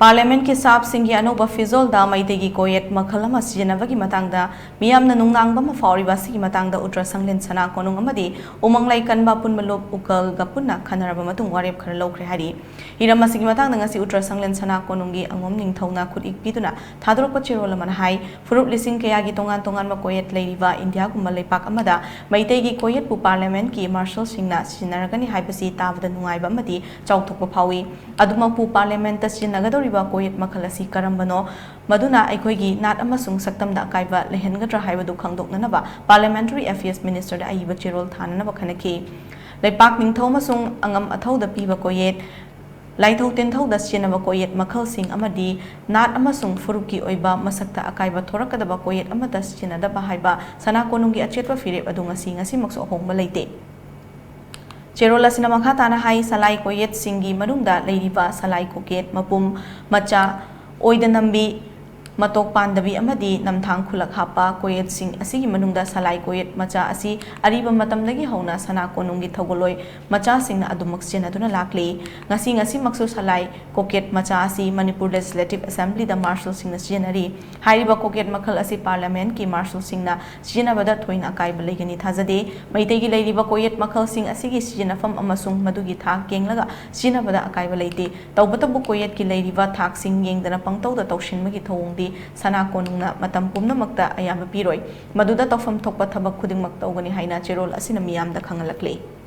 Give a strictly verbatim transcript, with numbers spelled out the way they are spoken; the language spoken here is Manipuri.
ꯄꯥꯔꯂꯤꯌꯥꯃꯦꯟꯠꯀꯤ ꯁꯥꯞꯁꯤꯡꯒꯤ ꯑꯅꯧꯕ ꯐꯤꯖꯣꯜꯗ ꯃꯩꯇꯩꯒꯤ ꯀꯣꯌꯦꯠ ꯃꯈꯜ ꯑꯃ ꯁꯤꯖꯤꯟꯅꯕꯒꯤ ꯃꯇꯥꯡꯗ ꯃꯤꯌꯥꯝꯅ ꯅꯨꯡꯅꯥꯡꯕ ꯑꯃ ꯐꯥꯎꯔꯤꯕ ꯑꯁꯤꯒꯤ ꯃꯇꯥꯡꯗ ꯎꯇ꯭ꯔ ꯁꯪꯂꯦꯟ ꯁꯅꯥ ꯀꯣꯅꯨꯡ ꯑꯃꯗꯤ ꯎꯃꯪ ꯂꯩꯀꯟꯕ ꯄꯨꯟꯕ ꯂꯨꯞ ꯎꯀꯜꯒ ꯄꯨꯟꯅ ꯈꯟꯅꯔꯕ ꯃꯇꯨꯡ ꯋꯥꯔꯦꯞ ꯈꯔ ꯂꯧꯈ꯭ꯔꯦ ꯍꯥꯏꯔꯤ꯫ ꯍꯤꯔꯝ ꯑꯁꯤꯒꯤ ꯃꯇꯥꯡꯗ ꯉꯁꯤ ꯎꯇ꯭ꯔ ꯁꯪꯂꯦꯟ ꯁꯅꯥ ꯀꯣꯅꯨꯡꯒꯤ ꯑꯉꯣꯝ ꯅꯤꯡꯊꯧꯅ ꯈꯨꯠꯏꯛ ꯄꯤꯗꯨꯅ ꯊꯥꯗꯣꯔꯛꯄ ꯆꯦꯔꯣꯜ ꯑꯃꯅ ꯍꯥꯏ, ꯐꯨꯔꯨꯞ ꯂꯤꯁꯤꯡ ꯀꯌꯥꯒꯤ ꯇꯣꯉꯥꯟ ꯇꯣꯉꯥꯟꯕ ꯀꯣꯌꯦꯠ ꯂꯩꯔꯤꯕ ꯏꯟꯗꯤꯌꯥꯒꯨꯝꯕ ꯂꯩꯄꯥꯛ ꯑꯃꯗ ꯃꯩꯇꯩꯒꯤ ꯀꯣꯌꯦꯠꯄꯨ ꯄꯥꯔꯂꯤꯌꯥꯃꯦꯟꯠꯀꯤ ꯃꯥꯔꯁꯜꯁꯤꯡꯅ ꯁꯤꯖꯤꯟꯅꯔꯒꯅꯤ ꯍꯥꯏꯕꯁꯤ ꯇꯥꯕꯗ ꯅꯨꯡꯉꯥꯏꯕ ꯑꯃꯗꯤ ꯆꯥꯎꯊꯣꯛꯄ ꯐꯥꯎꯏ꯫ ꯑꯗꯨꯃꯛꯄꯨ ꯄꯥꯔꯂꯤꯌꯥꯃꯦꯟꯠꯇ ꯁꯤꯖꯤꯟꯅꯒꯗꯧꯔꯤꯕ ꯀꯣꯌꯦꯠ ꯃꯈꯜ ꯑꯁꯤ ꯀꯔꯝꯕꯅꯣ? ꯃꯗꯨꯅ ꯑꯩꯈꯣꯏꯒꯤ ꯅꯥꯠ ꯑꯃꯁꯨꯡ ꯁꯛꯇꯝꯗ ꯑꯀꯥꯏꯕ ꯂꯩꯍꯟꯒꯗ꯭ꯔꯥ ꯍꯥꯏꯕꯗꯨ ꯈꯪꯗꯣꯛꯅꯅꯕ Parliamentary Affairs Ministerꯗ ꯑꯏꯕ ꯆꯦꯔꯣꯜ ꯊꯥꯅꯅꯕ ꯈꯟꯅꯈꯤ꯫ ꯂꯩꯄꯥꯛ ꯅꯤꯡꯊꯧ ꯑꯃꯁꯨꯡ ꯑꯉꯝ ꯑꯊꯧꯗ ꯄꯤꯕ ꯀꯣꯌꯦꯠ, ꯂꯥꯏꯊꯧ ꯇꯤꯟꯊꯧꯗ ꯁꯤꯖꯤꯟꯅꯕ ꯀꯣꯌꯦꯠ ꯃꯈꯜꯁꯤꯡ ꯑꯃꯗꯤ ꯅꯥꯠ ꯑꯃꯁꯨꯡ ꯐꯨꯔꯨꯞꯀꯤ ꯑꯣꯏꯕ ꯃꯁꯛꯇ ꯑꯀꯥꯏꯕ ꯊꯣꯔꯛꯀꯗꯕ ꯀꯣꯌꯦꯠ ꯑꯃꯠꯇ ꯁꯤꯖꯤꯟꯅꯗꯕ ꯍꯥꯏꯕ ꯁꯅꯥ ꯀꯣꯅꯨꯡꯒꯤ ꯑꯆꯦꯠꯄ ꯐꯤꯔꯦꯞ ꯑꯗꯨ ꯉꯁꯤ ꯉꯁꯤꯃꯛꯁꯨ ꯑꯍꯣꯡꯕ ꯂꯩꯇꯦ꯫ ꯆꯦꯔꯣꯜ ꯑꯁꯤꯅ ꯃꯈꯥ ꯇꯥꯅ ꯍꯥꯏ, ꯁꯂꯥꯏ ꯀꯣꯌꯦꯠꯁꯤꯡꯒꯤ ꯃꯅꯨꯡꯗ ꯂꯩꯔꯤꯕ ꯁꯂꯥꯏ ꯀꯣꯀꯦꯠ, ꯃꯄꯨꯝ, ꯃꯆꯥ, ꯑꯣꯏꯗ ꯅꯝꯕꯤ, ꯃꯇꯣꯛ ꯄꯥꯟꯗꯕꯤ ꯑꯃꯗꯤ ꯅꯝꯊꯥꯡ ꯈꯨꯂꯛ ꯍꯥꯞꯄ ꯀꯣꯌꯦꯠꯁꯤꯡ ꯑꯁꯤꯒꯤ ꯃꯅꯨꯡꯗ ꯁꯂꯥꯏ ꯀꯣꯌꯦꯠ ꯃꯆꯥ ꯑꯁꯤ ꯑꯔꯤꯕ ꯃꯇꯝꯗꯒꯤ ꯍꯧꯅ ꯁꯅꯥ ꯀꯣꯅꯨꯡꯒꯤ ꯊꯧꯒꯜꯂꯣꯏ ꯃꯆꯥꯁꯤꯡꯅ ꯑꯗꯨꯃꯛ ꯁꯤꯖꯤꯟꯅꯗꯨꯅ ꯂꯥꯛꯂꯤ꯫ ꯉꯁꯤ ꯉꯁꯤꯃꯛꯁꯨ ꯁꯂꯥꯏ ꯀꯣꯀꯦꯠ ꯃꯆꯥ ꯑꯁꯤ ꯃꯅꯤꯄꯨꯔ Legislative Assemblyꯗ ꯃꯥꯔꯁꯜꯁꯤꯡꯅ ꯁꯤꯖꯤꯟꯅꯔꯤ꯫ ꯍꯥꯏꯔꯤꯕ ꯀꯣꯀꯦꯠ ꯃꯈꯜ ꯑꯁꯤ ꯄꯥꯔꯂꯤꯌꯥꯃꯦꯟꯠꯀꯤ ꯃꯥꯔꯁꯜꯁꯤꯡꯅ ꯁꯤꯖꯤꯟꯅꯕꯗ ꯊꯣꯏꯅ ꯑꯀꯥꯏꯕ ꯂꯩꯒꯅꯤ ꯊꯥꯖꯗꯦ꯫ ꯃꯩꯇꯩꯒꯤ ꯂꯩꯔꯤꯕ ꯀꯣꯌꯦꯠ ꯃꯈꯜꯁꯤꯡ ꯑꯁꯤꯒꯤ ꯁꯤꯖꯤꯟꯅꯐꯝ ꯑꯃꯁꯨꯡ ꯃꯗꯨꯒꯤ ꯊꯥꯛ ꯌꯦꯡꯂꯒ ꯁꯤꯖꯤꯟꯅꯕꯗ ꯑꯀꯥꯏꯕ ꯂꯩꯇꯦ꯫ ꯇꯧꯕꯇꯕꯨ ꯀꯣꯌꯦꯠꯀꯤ ꯂꯩꯔꯤꯕ ꯊꯥꯛꯁꯤꯡ ꯌꯦꯡꯗꯅ ꯄꯪꯇꯧꯗ ꯇꯧꯁꯤꯟꯕꯒꯤ ꯊꯧꯑꯣꯡꯗꯤ ꯁꯅꯥ ꯀꯣꯅꯨꯡꯅ ꯃꯇꯝ ꯄꯨꯝꯅꯃꯛꯇ ꯑꯌꯥꯕ ꯄꯤꯔꯣꯏ꯫ ꯃꯗꯨꯗ ꯇꯧꯐꯝ ꯊꯣꯛꯄ ꯊꯕꯛ ꯈꯨꯗꯤꯡꯃꯛ ꯇꯧꯒꯅꯤ ꯍꯥꯏꯅ ꯆꯦꯔꯣꯜ ꯑꯁꯤꯅ ꯃꯤꯌꯥꯝꯗ ꯈꯪꯍꯜꯂꯛꯂꯤ꯫